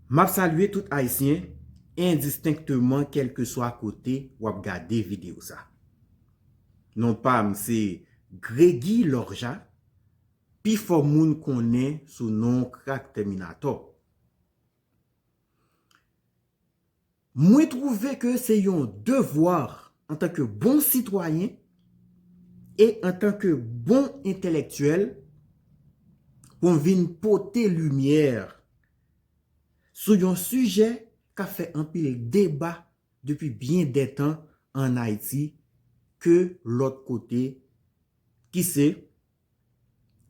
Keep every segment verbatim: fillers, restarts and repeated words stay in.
M ap salye tout Ayisyen, endistenkteman, kèlkeswa kote w ap gade videyo sa. Non pa m se Gregy Lorja, pifò moun konnen sou non Crack Terminator. Mwen twouve ke se yon devwa antanke bon sitwayen e antanke bon entèlektyèl pou m vin pote limyè sou yon sijè k ap fè anpil deba depi byen dè tan ann Ayiti ke lòt kote, ki se,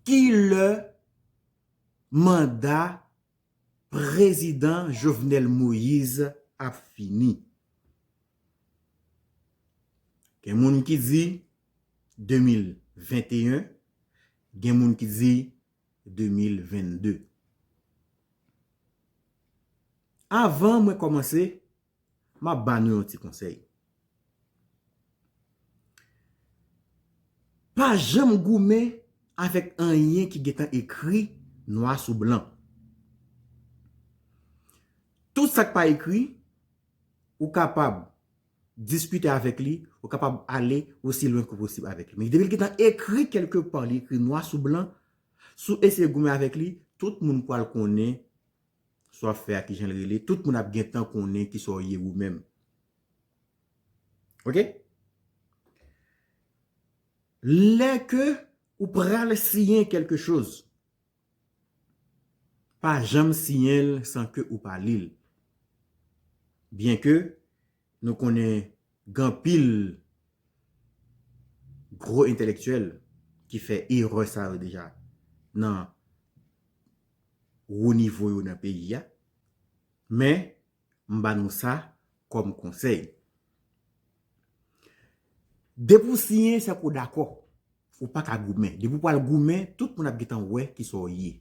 ki lè manda Prezidan Jovenel Moïse ap fini? Gen moun ki di de mil venteyen, gen moun ki di de mil vennde. Avan mwen kòmanse, m ap ba nou yon ti konsèy. Pa janm goumen avèk anyen ki gentan ekri nwa sou blan. Tout sa k pa ekri, ou kapab diskite avèk li, ou kapab ale osi lwen ke posib avèk li. Men depi l gentan ekri kèlke pa, li ekri nwa sou blan, si w eseye goumen avèk li, tout moun pral konnen sa w ap fè a, kijan l rele, tout moun ap gentan konnen kisa w ye ou menm. Oke? Lè ke ou pral siyen kèlke choz, pa janm siyen l san ke ou pa li l. Byenke nou konnen gen anpil gwo entèlektyèl ki fè erè sa yo deja nan wo nivo yo nan peyi a, men m ba nou sa kòm konsèy. Depi w siyen, se ke w dakò. Ou pa ka goumen. Depi w pral goumen, tout moun ap gentan wè kisa w ye.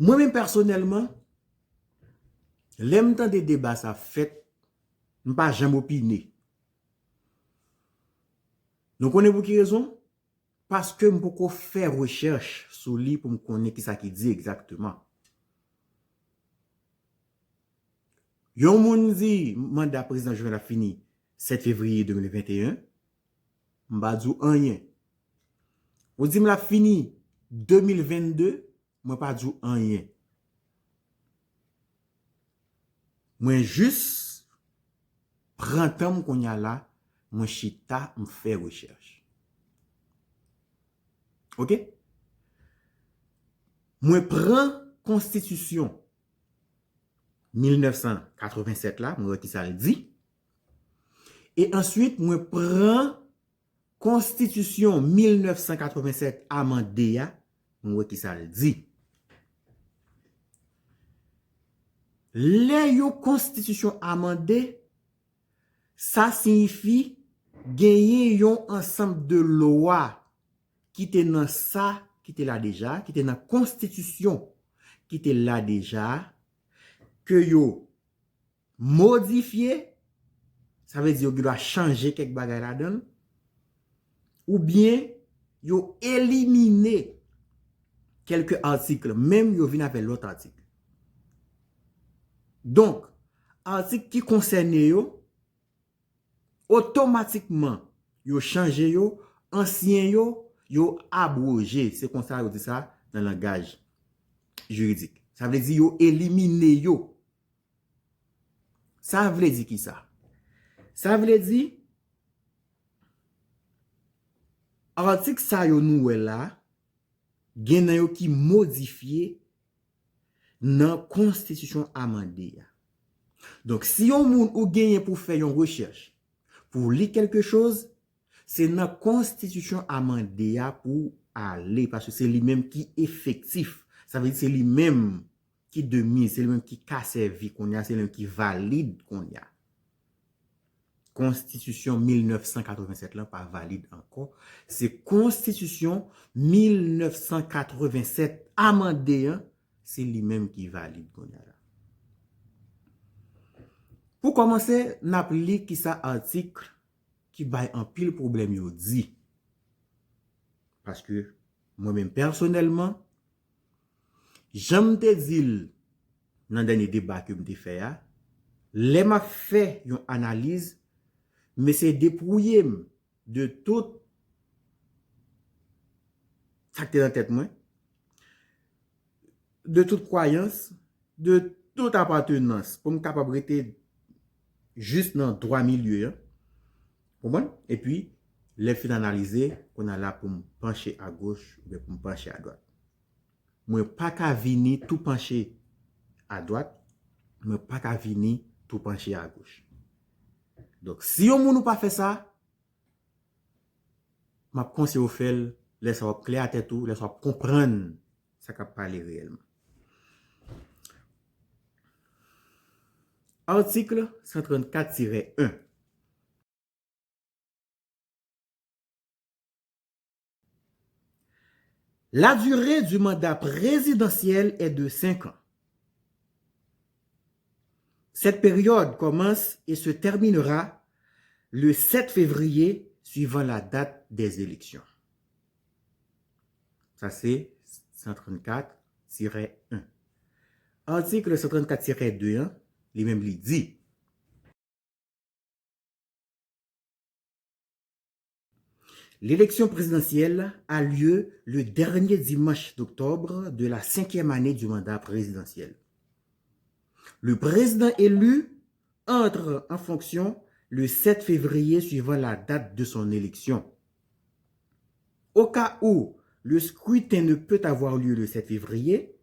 Mwen menm pèsonèlman, lè m tande deba sa fèt, m pa janm opine. Nou konnen pou ki rezon? Paske m poko fè rechèch sou li pou m konnen kisa ki di egzakteman. Yon moun di manda prezidan Jovenel ap fini sèt fevriye de mil venteyen, m pa di w anyen. Ou di m l ap fini de mil vennde, mwen pa di w anyen. Mwen jis pran tan m kounye a la, mwen chita, m fè rechèch. Oke? Mwen pran konstitisyon mil nèf san katrevennsèt la, mwen wè kisa l di. E answit, mwen pran konstitisyon mil nèf san katrevennsèt amande a, mwen wè kisa l di. Lè yon konstitisyon amande, sa siyifi genyen yon ansanm de lwa ki te nan sa ki te la deja, ki te nan konstitisyon ki te la deja, ke yo modifye, sa vle di yo gen dwa chanje kèk bagay ladan l, oubyen yo elimine kèlke atik, menm yo vin avè lòt atik. Donk, atik ki konsène yo, otomatikman, yo chanje yo, ansyen yo, yo abwoje. Se konsa yo di sa nan langaj jiridik. Sa vle di yo elimine yo. Sa vle di kisa? Sa vle di, atik sa yo nou wè la, gen nan yo ki modifye nan konstitisyon amande a. Donk, si yon moun ou genyen pou fè yon rechèch, pou li kèlke choz, se nan konstitisyon amande a pou ale, paske se li menm ki efektif. Sa vle di se li menm ki de miz, se li menm ki ka sèvi kounye a, se li menm ki valid kounye a. Konstitisyon mil nèf san katrevennsèt lan pa valid ankò. Se konstitisyon mil nèf san katrevennsèt amande an, se li menm ki valid kounye a la. Pou kòmanse, n ap li kisa atik ki bay anpil pwoblèm yo di. Paske mwen menm pèsonèlman, Jan m te di l nan dènye deba ke m te fè a, lè m ap fè yon analiz, m eseye depouye m de tout sa k te nan tèt mwen, de tout kwayans, de tout apatenans, pou m kapab rete jis nan dwa milye an. Konprann? Epi, lè m fin analize, kounye a la pou m panche agoch oubyen pou m panche adwat. Mwen pa ka vini tou panche adwat, mwen pa ka vini tou panche agoch. Donk, si yon moun ou pa fè sa, m ap konseye w fè l, lè sa w ap klè a tèt ou, lè sa w ap konprann sa k ap pale reyèlman. Article cent trente-quatre tiret un. La durée du mandat présidentiel est de cinq ans. Cette période commence et se terminera le sept février suivant la date des élections. Sa se cent trannkat tirè en. Atik san trannkat tirè de an, li menm li di, L'élection présidentielle a lieu le dernier dimanche d'octobre de la cinquième année du mandat présidentiel. Le président élu entre en fonction le sept février suivant la date de son élection. Au cas où le scrutin ne peut avoir lieu le sept février,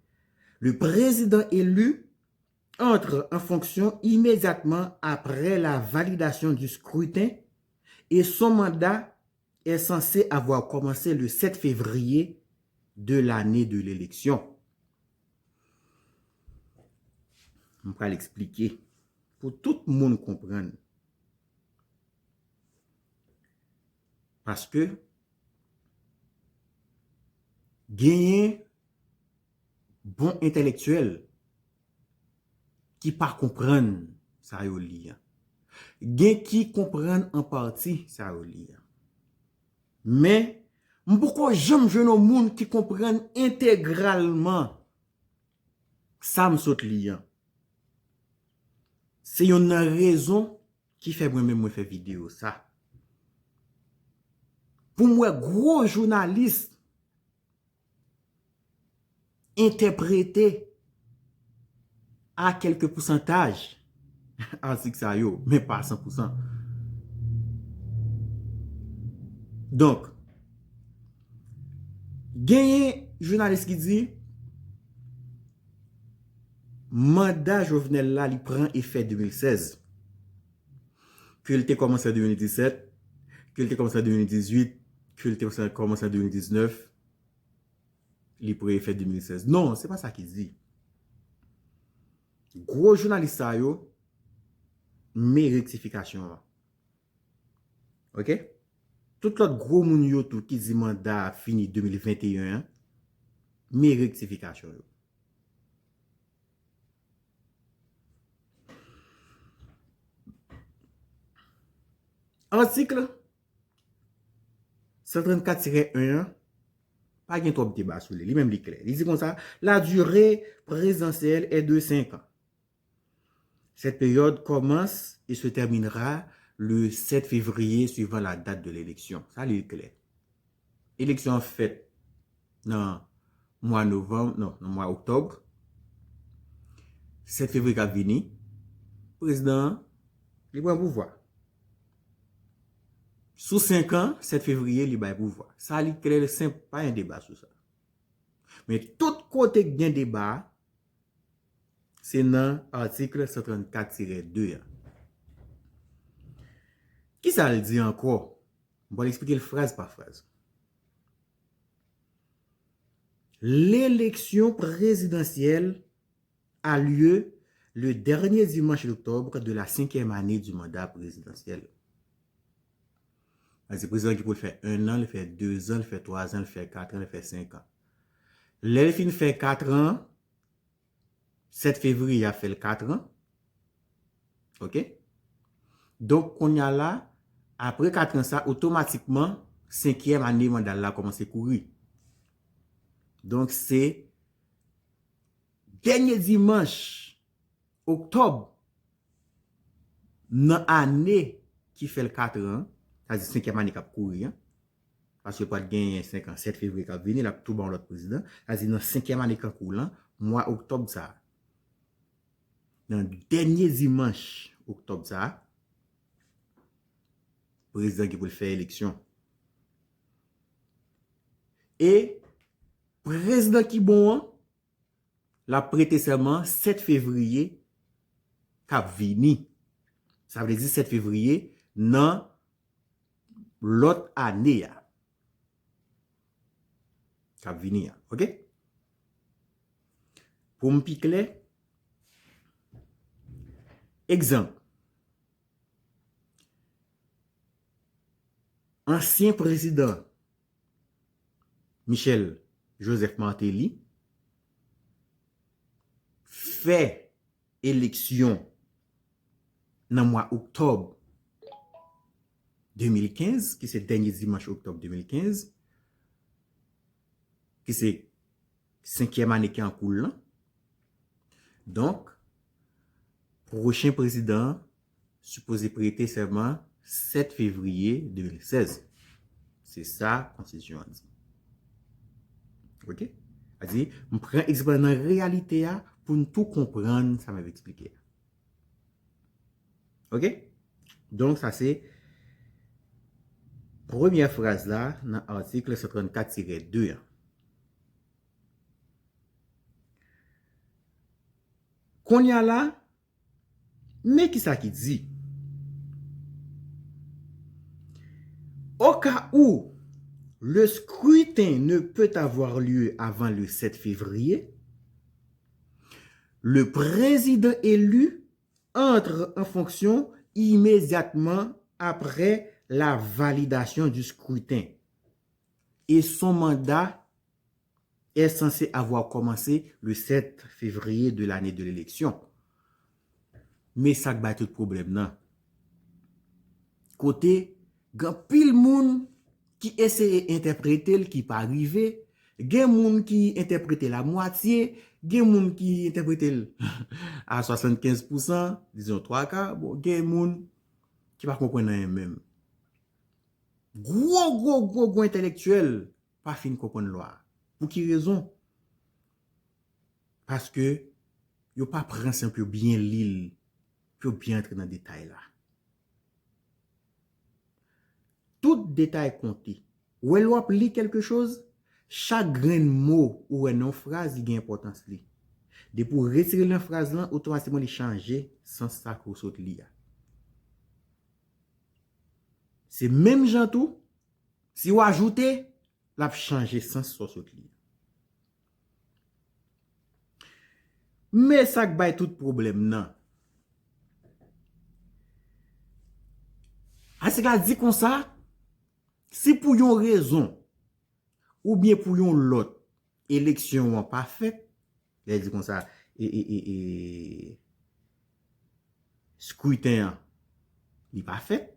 le président élu entre en fonction immédiatement après la validation du scrutin et son mandat est censé avoir commencé le sept février de l'année de l'élection. M pral eksplike pou tout moun konprann. Paske genyen bon entèlektyèl ki pa konprann sa yo li an. Gen ki konprann an pati sa yo li an. Men, m poko janm jwenn yon moun ki konprann entegralman sa m sot li an. Se yonn nan rezon ki fè mwen menm mwen fè videyo sa. Pou m wè gwo jounalis entèprete a kèlke pousantaj atik sa yo, men pa san pou san. Donk, genyen jounalis ki di manda Jovenel la, li pran efè de mil sèz. Ke l te kòmanse an de mil disèt, ke l te kòmanse an de mil dizuit, ke l te kòmanse an de mil diznèf, li pran efè de mil sèz. Non, se pa sa ki di. Gwo jounalis sa yo, men rektifikasyon an. Oke? Tout lòt gwo moun yo tou ki di manda a fini de mil venteyen an, men rektifikasyon yo. Atik san trannkat tirè en an, pa gen twòp deba sou li. Li menm li klè. Li di konsa, la durée présidentielle est de cinq ans. Cette période commence et se terminera le sept février suivant la date de l'élection. Sa li klè. Eleksyon an fèt nan mwa novanm, non, nan mwa oktòb. Sèt fevriye k ap vini, prezidan an, li pran pouvwa. Sou senk an, sèt fevriye, li bay pouvwa. Sa li klè, li senp, pa gen deba sou sa. Men tout kote k gen deba, se nan atik san trannkat tirè de an. Kisa l di ankò? M pral eksplike l fraz pa fraz. L'élection présidentielle a lieu le dernier dimanche d'octobre de la cinquième année du mandat présidentiel. Sa di prezidan ki pou l fè en an, li fè de zan, li fè twa zan, li fè kat an, li fè senk an. Lè l fin fè kat an, sèt fevriye a fè l kat an. Oke? Donk, kounye a la, apre kat an sa, otomatikman, senkyèm ane manda l la kòmanse kouri. Donk, se dènye dimanch oktòb nan ane ki fè l katran, sa di senkyèm ane k ap kouri an, paske l pral genyen senk an, sèt fevriye k ap vini, l ap tou ba yon lòt prezidan, sa di nan senkyèm ane k an kou lan, mwa oktòb sa a, nan dènye dimanch oktòb sa a, prezidan gen pou l fè eleksyon. E prezidan ki bon an, l ap prete sèman sèt fevriye k ap vini. Sa vle di sèt fevriye nan lòt ane a k ap vini an. Oke? Pou m pi klè, egzanp, ansyen prezidan Michel Joseph Martelly fè eleksyon nan mwa oktòb de mil kenz, ki se dènye dimanch oktòb de mil kenz, ki se senkyèm ane ki an kou l lan. Donk, pwochen prezidan an sipoze prete sèman sèt fevriye de mil sèz. Se sa konstitisyon an di. Oke? A di, m pran egzanp nan reyalite a pou n tou konprann sa m ap eksplike a. Oke? Donk, sa se premyè fraz la nan atik san trannkat tirè de an. Kounye a la, men ki sa ki di. Au cas où le scrutin ne peut avoir lieu avant le sept février, le président élu entre en fonction immédiatement après la validation du scrutin et son mandat est censé avoir commencé le sept février de l'année de l'élection. Men sa k bay tout pwoblèm nan. Kote gen anpil moun ki eseye entèprete l ki pa rive, gen moun ki entèprete l a mwatye, gen moun ki entèprete l a swasannkenz pousan, dizon twa ka, bon, gen moun ki pa konprann anyen menm. Gwo, gwo, gwo, gwo entèlektyèl pa fin konprann lwa a. Pou ki rezon? Paske yo pa pran san pou yo byen li l, pou yo byen antre nan detay la. Tout detay konte. Ou wè, lè w ap li kèlke choz, chak grenn mo ou wè nan yon fraz, li gen enpòtans li. Depi w retire l nan fraz lan, otomatikman li chanje sans sa ke w sot li a. Se menm jan tou, si w ajoute, l ap chanje sans sa w sot li. Men sa k bay tout pwoblèm nan. Atik la di konsa, si pou yon rezon oubyen pou yon lòt, eleksyon an pa fèt, lè di konsa, e, e, e, e, skriten an, li pa fèt.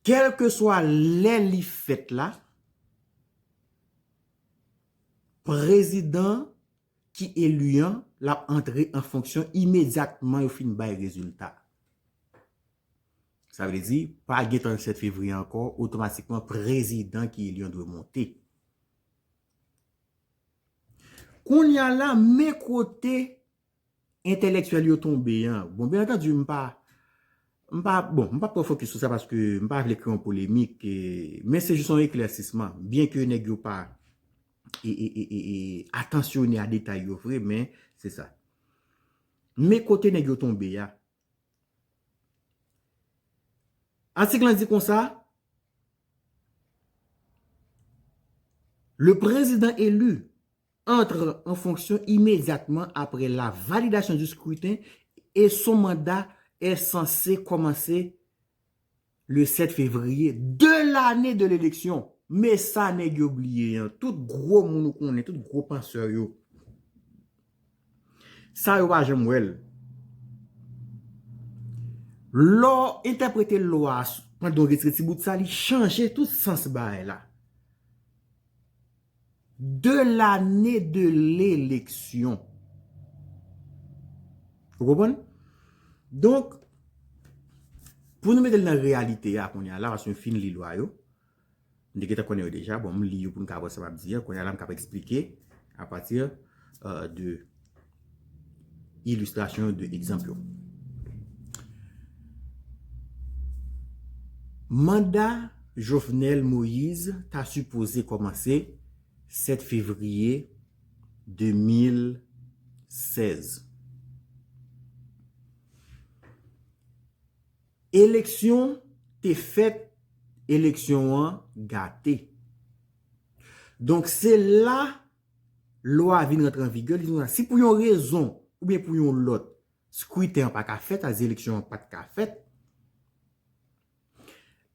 Kèlkeswa lè li fèt la, prezidan ki eli an, l ap antre an fonksyon imedyatman yo fin bay rezilta. Sa vle di, pa gen tan sèt fevriye ankò, otomatikman prezidan ki eli an dwe monte. Kounye a la, men kote entèlektyèl yo tonbe an. Bon, byen antandi, m pa, m pa, bon, m p ap twò fokis sou sa paske m pa vle kreye yon polemik, e, men se jis yon eklèsisman. Byen ke nèg yo pa e, e, e, e, e, atansyone a detay yo vre, men se sa. Men kote nèg yo tonbe a. Atik lan di konsa, le président élu entre en fonction immédiatement après la validation du scrutin et son mandat est censé commencer le sept février de l'année de l'élection. Men sa nèg yo bliye an, tout gwo moun ou konnen, tout gwo pansè yo, sa yo pa janm wè l. Lè w entèprete lwa a s-, pandan w retire ti bout sa, li chanje tout sans bagay la. De l'année de l'élection. Ou konprann? Donk, pou nou mete l nan reyalite a kounye a la, paske m fin li lwa yo, m te gentan konnen yo deja, bon, m li yo pou n ka wè sa m ap di a, kounye a la m kapab eksplike apati, euh, de ilistrasyon yo, de egzanp yo. Manda Jovenel Moïse ta sipoze kòmanse sèt fevriye de mil sèz. Eleksyon te fèt, eleksyon an gate. Donk, se la lwa a vin rantre an vigè, li di konsa, si pou yon rezon oubyen pou yon lòt, skriten an pa ka fèt, sa vle di eleksyon an pa t ka fèt,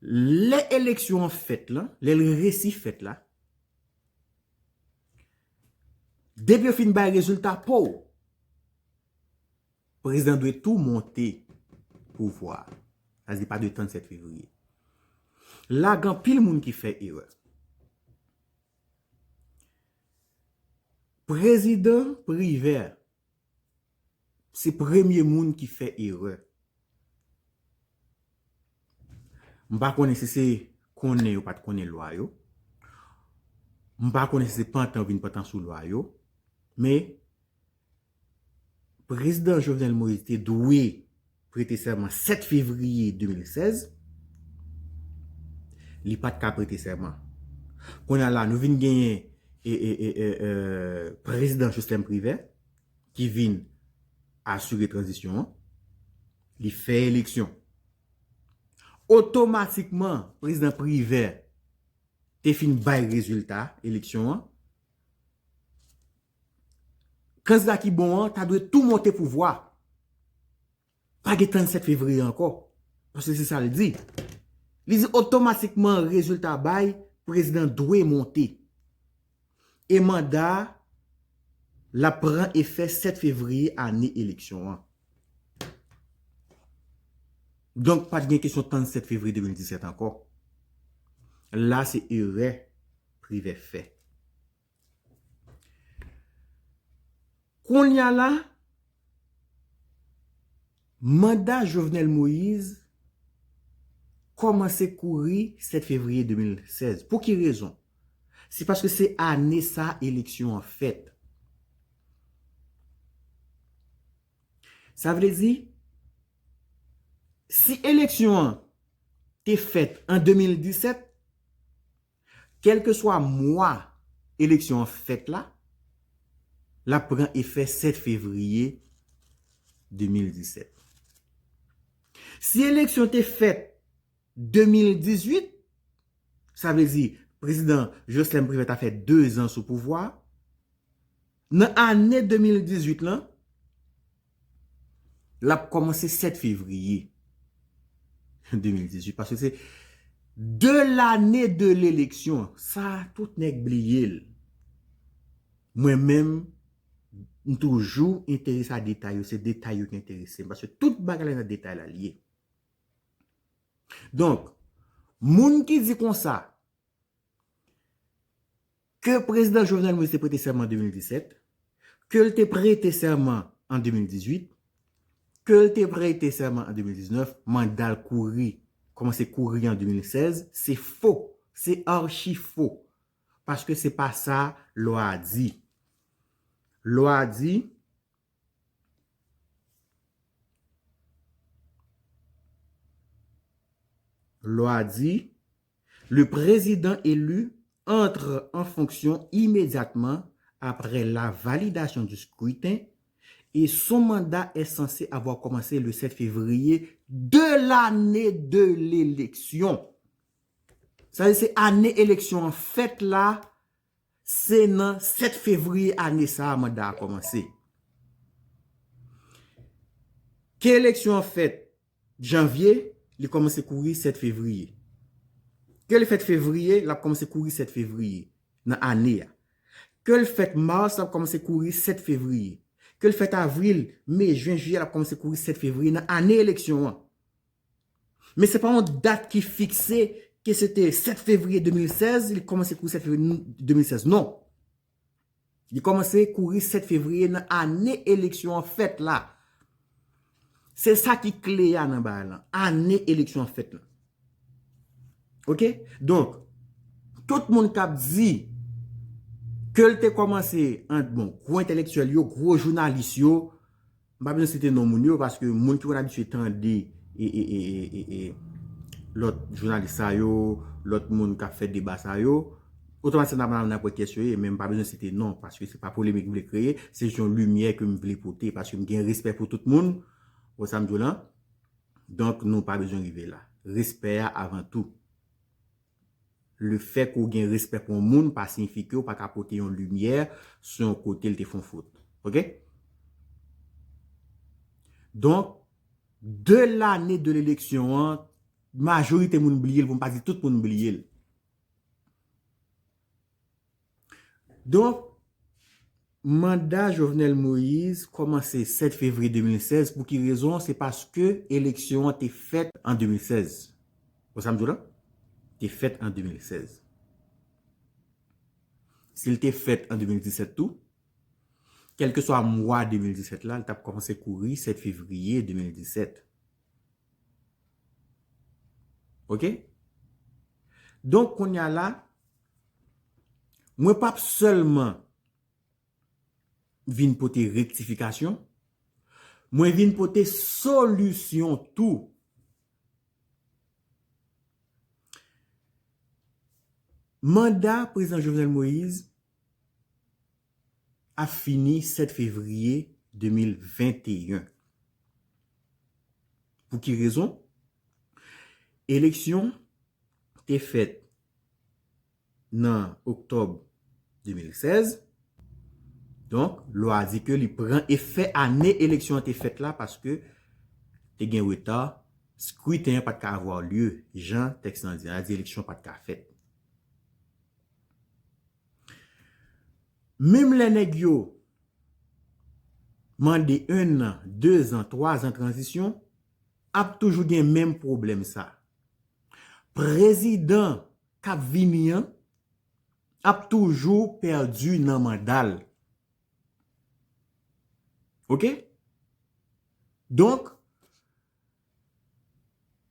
lè eleksyon an fèt la, lè l resi fèt la, depi yo fin bay rezilta pa w, prezidan dwe tou monte pouvwa a. Sa vle di pa dwe tann sèt fevriye. La, gen anpil moun ki fè erè. Prezidan Privè se premye moun ki fè erè. M pa konnen si se konnen yo pa t konnen lwa yo. M pa konnen si se pantan yo vin pantan sou lwa yo. Men, prezidan Jovenel Moïse te dwe prete sèman sèt fevriye de mil sèz. Li pa t ka prete sèman. Kounye a la, nou vin genyen e, e, e, e, e, prezidan Joslèn Privè ki vin asire tranzisyon an. Li fè eleksyon. Otomatikman, prezidan Privè te fin bay rezilta eleksyon an. Kandida ki bon an ta dwe tou monte pouvwa. Pa gen tann sèt fevriye ankò. Paske se sa l di. Li di otomatikman rezilta bay, prezidan dwe monte. E manda a, l ap pran efè sèt fevriye ane eleksyon an. Donk, pa t gen kesyon tann sèt fevriye de mil disèt ankò. La, se erè Privè fè. Kounye a la, manda Jovenel Moïse kòmanse kouri sèt fevriye de mil sèz. Pou ki rezon? Se paske se ane sa eleksyon an fèt. Sa vle di, si eleksyon an te fèt an de mil disèt, kèlkeswa mwa eleksyon an fèt la, l ap pran efè sèt fevriye de mil disèt. Si eleksyon te fèt de mil dizuit, sa vle di prezidan Joslèn Privè ta fè dezan sou pouvwa a, nan ane de mil dizuit lan, l ap kòmanse sèt fevriye de mil dizuit, paske se de l'année de l'élection. Sa, tout nèg bliye l. Mwen menm, m toujou enterese a detay yo, se detay yo ki enterese m, paske tout bagay la nan detay la l ye. Donk, moun ki di konsa, ke prezidan Jovenel Moïse te prete sèman an de mil disèt, ke l te prete sèman an de mil dizuit, ke l te prete sèman an de mil diznèf, manda l kouri, kòmanse kouri an de mil sèz, se fo, se achi fo. Paske se pa sa lwa a di. Lwa a di, lwa a di, le président élu entre en fonction immédiatement après la validation du scrutin et son mandat est censé avoir commencé le sept février de l'année de l'élection. Sa vle di se ane eleksyon an fèt la, se nan sèt fevriye ane sa a manda a kòmanse. Ke eleksyon an fèt janvye, li kòmanse kouri sèt fevriye. Ke l fèt fevriye, l ap kòmanse kouri sèt fevriye nan ane a. Ke l fèt mas, l ap kòmanse kouri sèt fevriye. Ke l fèt avril, me, jen, jiyè, l ap kòmanse kouri sèt fevriye nan ane eleksyon an. Men se pa yon dat ki fikse ke se te sèt fevriye de mil sèz, li kòmanse kouri sèt fevriye de mil sèz. Non. Li kòmanse kouri sèt fevriye nan ane eleksyon an fèt la. Se sa ki kle a nan bagay lan. Ane eleksyon an fèt la. Oke? Donk, tout moun k ap di ke l te kòmanse ant, bon, gwo entèlektyèl yo, gwo jounalis yo, m pa bezwen site non moun yo, paske moun ki konn abitye tande e, e, e, e, e, e, lòt jounalis sa yo, lòt moun k ap fè deba sa yo, otomatikman n ap, n ap wè kiyès yo ye, men m pa bezwen site non, paske se pa polemik m vle kreye, se jis yon limyè ke m vle pote, paske m gen respè pou tout moun, ou sa m di w lan. Donk, nou pa bezwen rive la. Respè a avan tou. Lefètke w gen respè pou yon moun pa siyifi ke w pa ka pote yon limyè sou yon kote l te fè yon fot. Oke? Donk, de lane de leleksyon an, majorite moun bliye l, pou m pa di tout moun bliye l. Donk, manda Jovenel Moïse kòmanse sèt fevriye de mil sèz. Pou ki rezon? Se paske eleksyon an te fèt an de mil sèz. Ou sa m di w la? Te fèt an de mil sèz. Si l te fèt an de mil disèt tou, kèlkeswa mwa de mil disèt la, l t ap kòmanse kouri sèt fevriye de mil disèt. Oke? Donk, kounye a la, mwen p ap sèlman vin pote rektifikasyon, mwen vin pote solisyon tou. Manda Prezidan Jovenel Moïse ap fini sèt fevriye de mil venteyen. Pou ki rezon? Eleksyon te fèt nan oktòb de mil sèz. Donk, lwa di ke li pran efè ane eleksyon an te fèt la paske te gen reta, skriten an pa t ka avoir lieu, jan tèks lan di, a di eleksyon pa t ka fèt. Menm lè nèg yo mande en an, de zan, twa zan tranzisyon, ap toujou gen menm pwoblèm sa. Prezidan k ap vini an ap toujou pèdi nan manda l. Oke? Donk,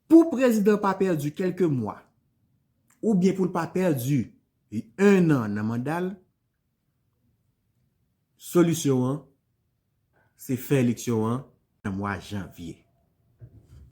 pou prezidan pa pèdi kèlke mwa, oubyen pou l pa pèdi en an nan manda l, solisyon an, se fè eleksyon an nan mwa janvye.